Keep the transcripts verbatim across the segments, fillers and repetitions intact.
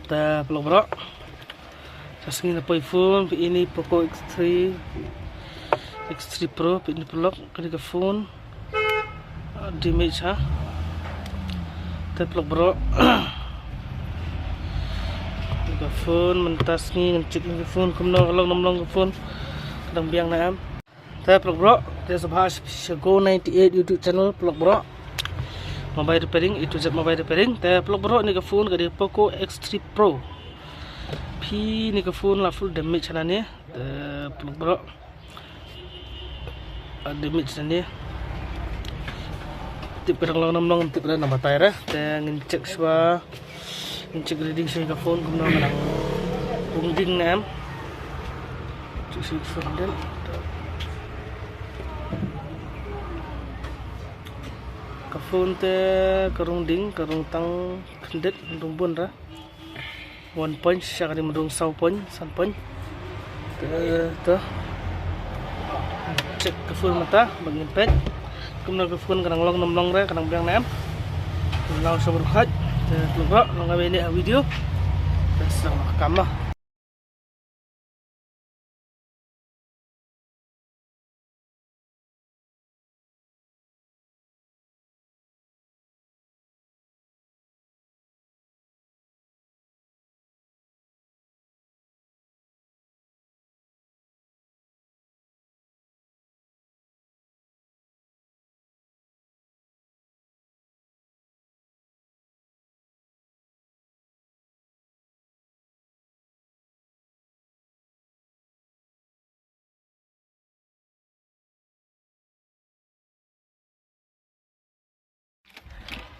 Te paralok baroh, sa sngi nga poi phone, phi ïohi Poco X three, X three Pro, phi ïohi paralok, kane ka phone, ah, damage ha. Te paralok baroh, kane ka phone, mynta sngi ngan check kane ka phone kumno ka long, ym long ka phone, ka dang biang ne em. Te paralok baroh, te sngewbha sha Go ninety-eight YouTube channel paralok baroh. Mobile repairing, A to Z mobile repairing. Te paralok baroh, kane ka phone ka dei Poco X three Pro. Phi, kane ka phone la full damage hangne. Te paralok baroh, ah, damage hangne. Tip ka dang long ne ym long, tip ka dang, nang batai re. Te ngin check shuwa. Ngin check reading shuwa ka phone kumno ka dang rung ding ne em. Check shuwa ka phone ding. Ka phone te ka rung ding, ka rung tang khyndiat, rung bun re. One point, shisha ka dei mynta rung saw point, san point. Te, te. Check ka phone mynta, bad ngin peit kumno ka phone ka dang long ne ym long re, ka dang biang ne em. Ngin ïa sngap baroh khoit. Te paralok baroh, long ka ba ïaineh ha video. Te sdang noh ka kam mo.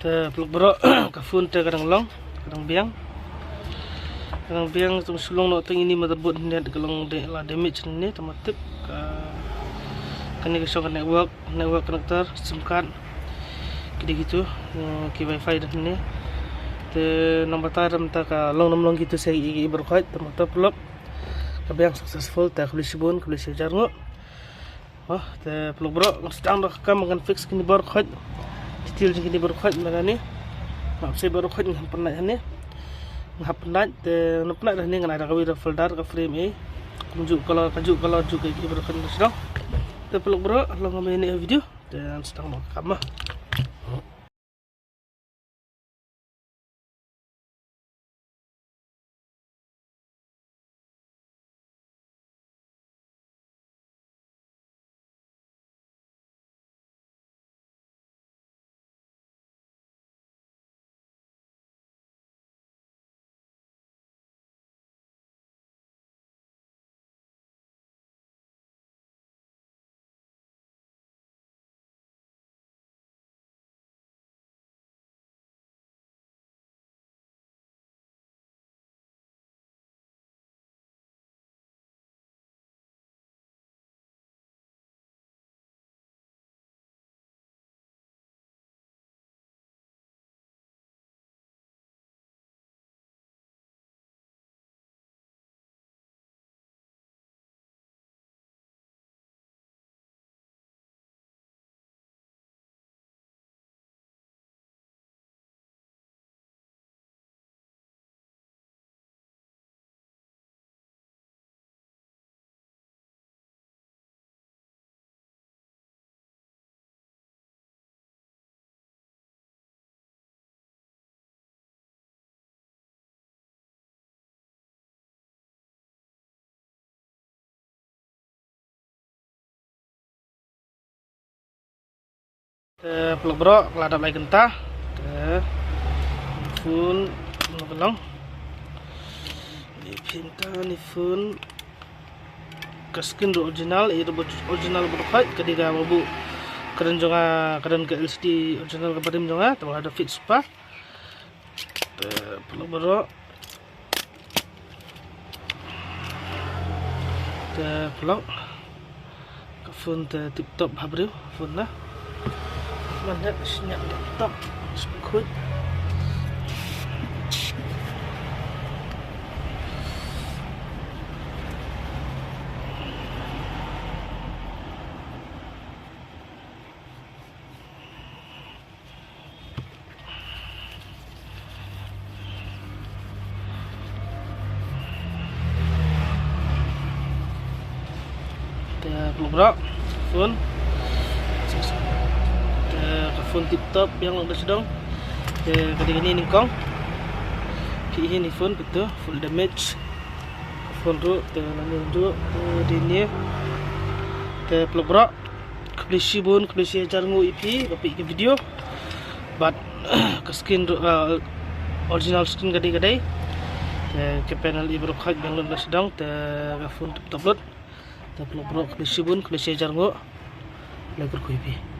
Te paralok baroh, ka phone te ka dang long, ka dang biang. Ka dang biang, tang shu long noh tang ine i motherboard hangne ka long de, la damage hangne, tang ma tip ka, kane ka shong ka network, network connector, SIM card, ki dei kitu, eh, ki wifi hangne. Te nang batai re mynta ka long ne ym long kitu sa ïohi baroh khoit, te mynta paralok ka biang successful, te khublei shibun, khublei shihajar nguh. Oh, te paralok baroh, ngan sdang noh ka kam, ngan fix kine baroh khoit. Detail jong kine baroh khoit mynta ne. Nga hap sei baroh khoit, nga hap pynlait hangne. Nga hap pynlait, te ngan pynlait hangne, ngan ai da kawei da folder, ka frame eh. Kumjuh color, kajuh color, juh kaei kaei baroh khoit ngan sdang. Te paralok baroh, long ka ba ïaineh ha video. Te ngan sdang noh ka kam mo. Te paralok baroh, ka la dap lai kynta. Te phone, ngan pynlong. Ni pynta ni phone. Ka skin ruh original, eh, ruh original baroh khoit, ka dei kaba buh. Ka don jong nga, ka don ka L C D original ka barim jong nga, te ba la da fit super. Te paralok baroh. Te paralok. Ka phone te tip top ha briew, phone na. Man het sñiat tip top. Sbuk khuid. Bro, phone. Te ka phone tip top biang lang da sdang. Te ka dei kane nyngkong. Phi hi ne phone pito full damage. Phone ruh te nane ruh te dei ne. Te paralok bro, khublei shibun, khublei shi hajar nguh ïa phi ba phi ïohi ïa ka video. Bad ka screen ruh, ah, original screen ka dei ka dei. Te ka panel i bro khait biang lut da sdang, te ka phone tip top lut. Te paralok bro, khublei shibun, khublei shi hajar nguh. Khublei kyrkhu ïa phi.